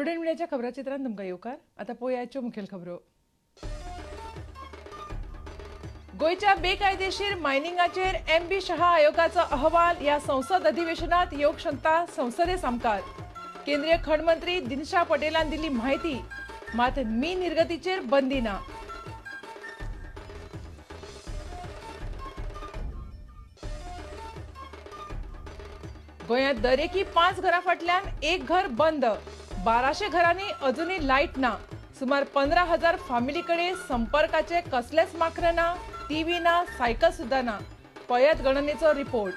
Prudent मिडियाच्या खबराचित्रांत तुमकां येवकार. आतां पळोवया मुखेल खबरो. गोंयच्या बेकायदेशीर मायनिंगाचेर एम बी शहा आयोगाचो अहवाल ह्या संसद अधिवेशनात येवंक शकता संसदे सामकार. केंद्रीय खण मंत्री दिनशा पटेलान दिली म्हायती, मात मीन निर्गतीचेर बंदी ना. गोंयांत दरेकी 5 घरां फाटल्यान एक घर बंद, 1200 घरांनी अजूनय लायट ना. सुमार 15,000 फामिली कडेन संपर्काचे कसलेच माक्र ना, टीव्ही ना, सायकल सुद्धा ना. पळयात गणनेचो रिपोर्ट.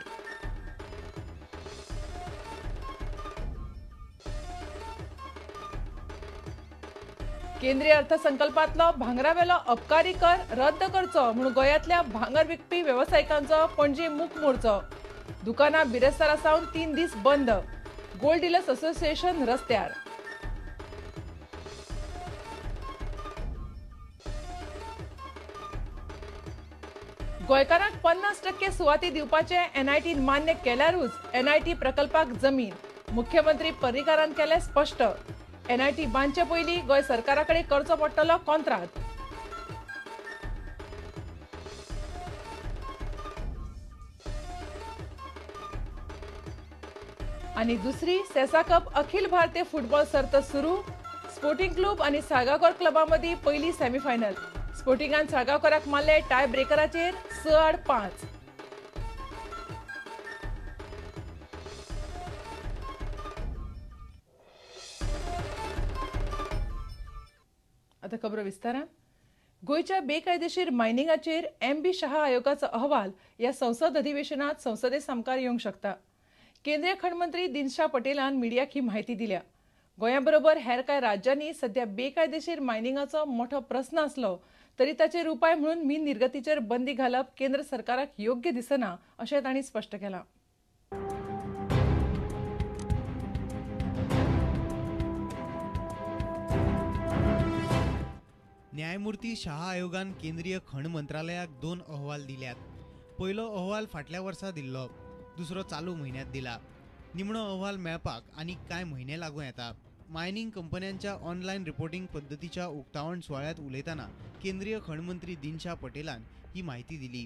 केंद्रीय अर्थसंकल्पांतलो भांगरावेलो अबकारी कर रद्द करचो म्हूण गोंयांतल्या भांगर विकपी वेवसायिकांचो पणजे मूक मोर्चो. दुकानां बिरेस्तारा सावन 3 दीस बंद. गोल्ड डिलर्स असोसिएशन रस्त्यार. गोंयकारांक 50% सुवाती दिवपाचें एनआयटीन मान्य केल्यारूच एनआयटी प्रकल्पाक जमीन, मुख्यमंत्री पर्रीकारान केलें स्पश्ट. एनआयटी बांदचे पयलीं गोंय सरकारा कडेन करचो पडटलो कॉन्त्राद. आनी दुसरी सेसा कप अखिल भारतीय फुटबॉल सर्त सुरू. स्पोर्टिंग क्लब आनी साळगांवकर क्लबा मदीं पयली सेमीफायनल. स्पोर्टिंगान साळगांवकराक मारले टाय ब्रेकराचेर 6-5. आतां खबरो विस्तारान. गोंयच्या बेकायदेशीर मायनिंगाचेर एम बी शहा आयोगाचो अहवाल ह्या संसद अधिवेशनात संसदे सामकार येवंक शकता. केंद्रीय खण मंत्री दिनशा पटेलान मिडियाक ही म्हायती दिल्या. गोंया बरोबर हेर कांय राज्यांनी सध्या बेकायदेशीर मायनिंगाचो मोठो प्रस्न आसलो तरी ताचेर उपाय म्हणून मीन निर्गतीचेर बंदी घालप केंद्र सरकाराक योग्य दिसना अशें तांणी स्पश्ट केलां. न्यायमूर्ती शहा आयोगान केंद्रीय खण मंत्रालयाक 2 अहवाल दिल्यात. पयलो अहवाल फाटल्या वर्सा दिल्लो, दुसरो चालू म्हयन्यांत दिला. निमणो अहवाल मेळपाक आनीक कांय म्हयने लागूं येता. मायनिंग कंपन्यांच्या ऑनलायन रिपोर्टिंग पद्दतीच्या उक्तावण सुवाळ्यांत उलयतना केंद्रीय खण मंत्री दिनशा पटेलान ही म्हायती दिली.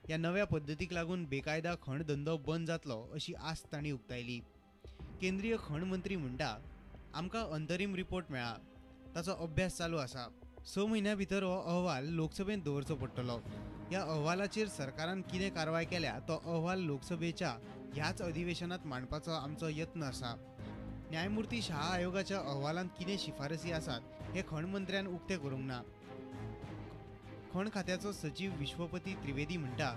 ह्या नव्या पद्दतीक लागून बेकायदा खण धंदो बंद जातलो अशी आस्त तांणी उक्तायली. केंद्रीय खण मंत्री म्हणटा, आमकां अंतरीम रिपोर्ट मेळ्ळा, ताचो अभ्यास चालू आसा. 6 म्हयन्या भितर हो अहवाल लोकसभेंत दवरचो पडटलो. ह्या अहवालाचेर सरकारान कितें कारवाय केल्या तो अहवाल लोकसभेच्या ह्याच अधिवेशनात मांडपाचो आमचो यत्न आसा. न्यायमूर्ती शहा आयोगाच्या अहवालांत कितें शिफारसी आसात हें खण मंत्र्यान उक्तें करूंक ना. खण खात्याचो सचीव विश्वपती त्रिवेदी म्हणटा,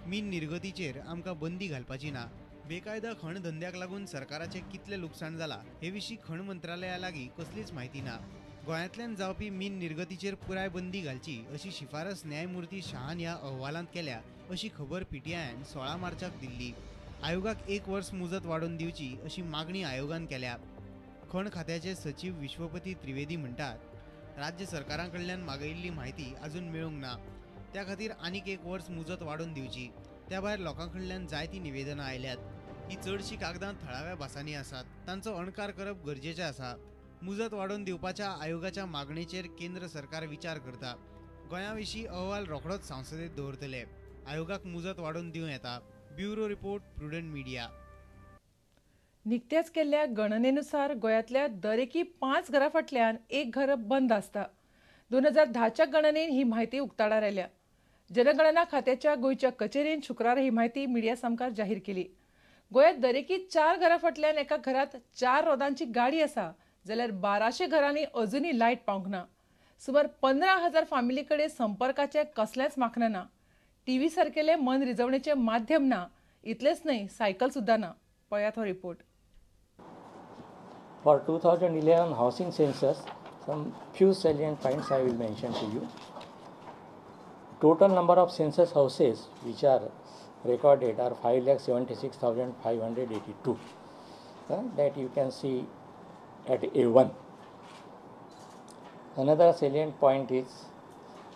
मीन निर्गतीचेर आमकां बंदी घालपाची ना. बेकायदा खण धंद्याक लागून सरकाराचें कितलें लुकसाण जालां हे विशीं खण मंत्रालया लागीं कसलीच म्हायती ना. गोंयांतल्यान जावपी मीन निर्गतीचेर पुराय बंदी घालची अशी शिफारस न्यायमूर्ती शहान ह्या अहवालांत केल्या अशी खबर पीटीआयन 16 मार्चाक दिल्ली. आयोगाक 1 वर्स मुजत वाडोवन दिवची अशी मागणी आयोगान केल्या. खण खात्याचे सचीव विश्वपती त्रिवेदी म्हणटात, राज्य सरकारां कडल्यान मागयिल्ली म्हायती अजून मेळूंक ना, त्या खातीर आनीक 1 वर्स मुजत वाडोवन दिवची. त्या भायर लोकां कडल्यान जायतीं निवेदनां आयल्यात. ही चडशीं कागदां थळाव्या भासांनी आसात, तांचो अणकार करप गरजेचें आसा. मुजत वाडोवन दिवपाच्या आयोगाच्या मागणेचेर केंद्र सरकार विचार करता. गोंया विशीं अहवाल रोखडोच संसदेत दवरतले. आयोगाक मुजत वाडोवन दिवं येता. Bureau report, Prudent Media. निकत्याच केल्ल्या गणनेनुसार गोंयांतल्या दरेकी 5 घरां फाटल्यान एक घर बंद आसता. 2010च्या गणनेन ही म्हायती उक्ताडार आयल्या. जनगणना खात्याच्या गोंयच्या कचेरेन शुक्रारा ही म्हायती मिडिया सामकार जाहीर केली. गोंयांत दरेकी 4 घरां फाटल्यान एका घरांत 4 रोदांची गाडी आसा, जाल्यार 1200 घरांनी अजूनय लायट पावंक ना. सुमार 15,000 फामिली कडेन संपर्काचें कसलेंच माखन ना, टीव्ही सारकेले मन रिजवणेचें माध्यम ना, इतलेंच न्हय सायकल सुद्दां ना. पळयात हो report. For 2011 housing census, some few salient points I will mention to you. Total number of census houses which are recorded are 5,76,582. That you can see at A1. Another salient point is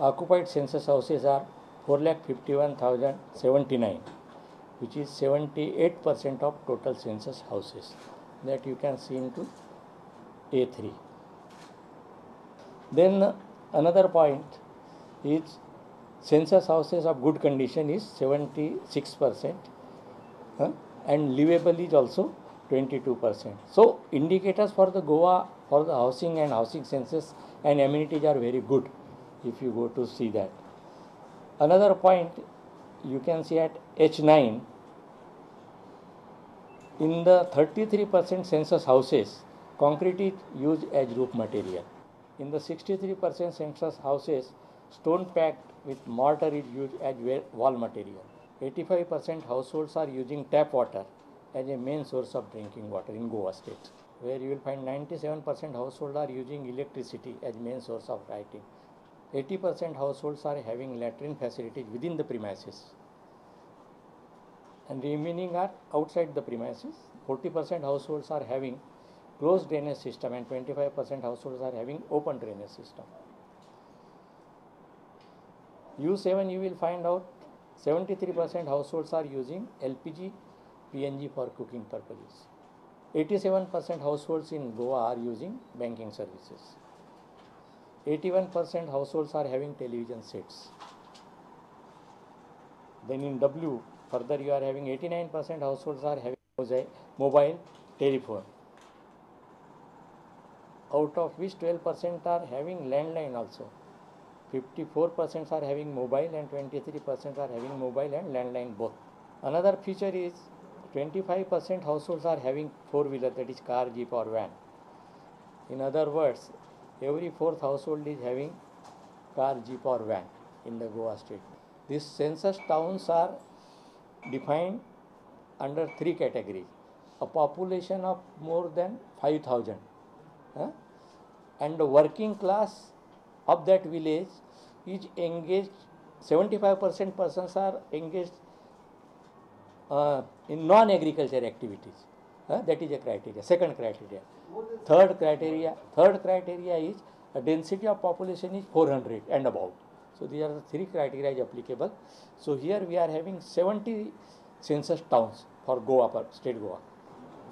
occupied census houses are 4,51,079, which is 78% of total census houses. That you can see into A3. Then another point is census houses of good condition is 76% and livable is also 22%. So indicators for the Goa for the housing and housing census and amenities are very good if you go to see that. Another point you can see at H9, in the 33% census houses, concrete is used as roof material. In the 63% census houses, stone packed with mortar is used as wall material. 85% households are using tap water as a main source of drinking water in Goa state, where you will find 97% households are using electricity as main source of lighting. 80% households are having latrine facilities within the premises, and remaining are outside the premises. 40% households are having closed drainage system and 25% households are having open drainage system. U7, you will find out 73% households are using LPG, PNG for cooking purposes. 87% households in Goa are using banking services. 81% households are having television sets. Then in W, further you are having 89% households are having mobile telephone, out of which 12% are having landline also. 54% are having mobile and 23% are having mobile and landline both. Another feature is 25% households are having four-wheeler, that is car, jeep or van. In other words, every fourth household is having car, jeep or van in the Goa state. These census towns are defined under three categories. A population of more than 5,000 and the working class of that village is engaged, 75% persons are engaged in non-agriculture activities. That is a criteria, second criteria. Third criteria is a density of population is 400 and above. So these are the three criteria is applicable. So here we are having 70 census towns for Goa, state Goa.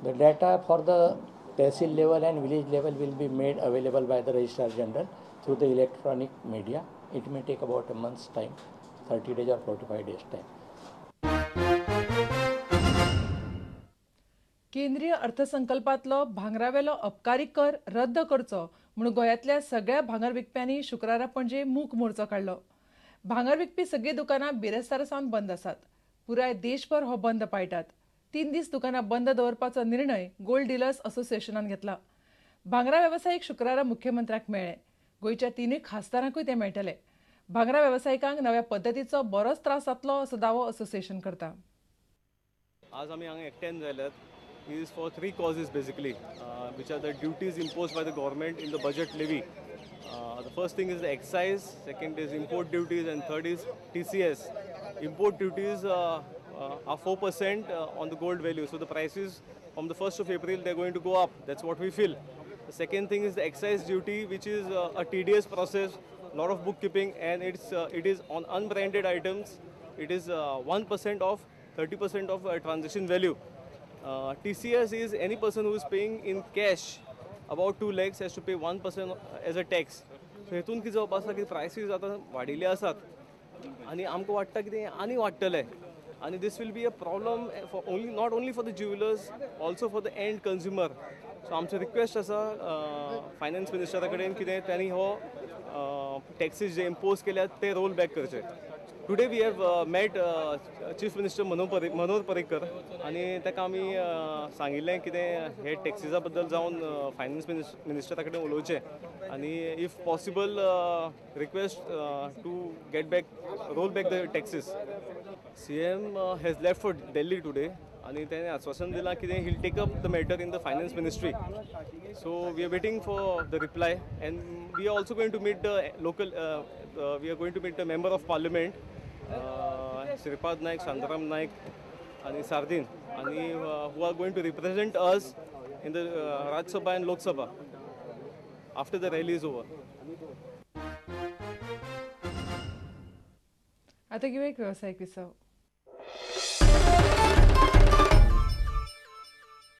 The data for the tehsil level and village level will be made available by the Registrar General through the electronic media. It may take about a month's time, 30 days or 45 days time. केंद्रीय अर्थसंकल्पातलो भांगरावेलो अबकारी कर रद्द करचो म्हूण गोंयांतल्या सगळ्या भांगर विकप्यांनी शुक्रारा पणजे मूक मोर्चो काडलो. भांगर विकपी सगळीं दुकानां बिरेस्तारा सावन बंद आसात. पुराय देशभर हो बंद पाळटात. 3 दीस दुकानां बंद दवरपाचो निर्णय गोल्ड डिलर्स असोसिएशनान घेतला. भांगरा वेवसायीक शुक्रारा मुख्यमंत्र्याक मेळ्ळे. गोंयच्या 3 खासदारांकूय ते मेळटले. भांगरा वेवसायिकांक नव्या पद्दतीचो बरोच त्रास जातलो असो दावो असोसिएशन करता. आज आमी हांगा एकट्यान जाल्यात is for three causes basically, which are the duties imposed by the government in the budget levy. The first thing is the excise, second is import duties, and third is TCS. Import duties are 4% on the gold value, so the prices from the 1st of April they're going to go up. That's what we feel. The second thing is the excise duty, which is a tedious process, lot of bookkeeping, and it is on unbranded items. It is 1% of 30% of transaction value. TCS is any person who is paying in cash about 2 lakhs has to pay 1% as a tax. So हेतून कितें जावपा आसा की prices आतां वाडिल्ले आसात आनी आमकां वाडटा कितें आनी वाडटले आनी this will be a problem for only not only for the jewellers, also for the end consumer. So आमचो रिक्वेस्ट आसा फायनान्स मिनिस्टरा कडेन कितें तांणी हो टॅक्सीस जे इम्पोज केल्यात ते रोल बॅक करचे. Today we have met Chief Minister Manohar Parrikar आनी ताका आमी सांगिल्लें कितें हे टॅक्सिसा बद्दल जावन फायनान्स मिनिस्टरा कडेन उलोवचें आनी if possible request to get back roll back the taxes. CM has left for Delhi today आनी तेणें आश्वासन दिलां कितें he will take up the matter in the finance ministry. So we are waiting for the reply and we are also going to meet the local we are going to meet the member of parliament Shripad Naik, Shantaram Naik and Sardin, and who are going to represent us in the Rajya Sabha and Lok Sabha after the rally is over. आता घेऊया एक व्यावसायिक विसव.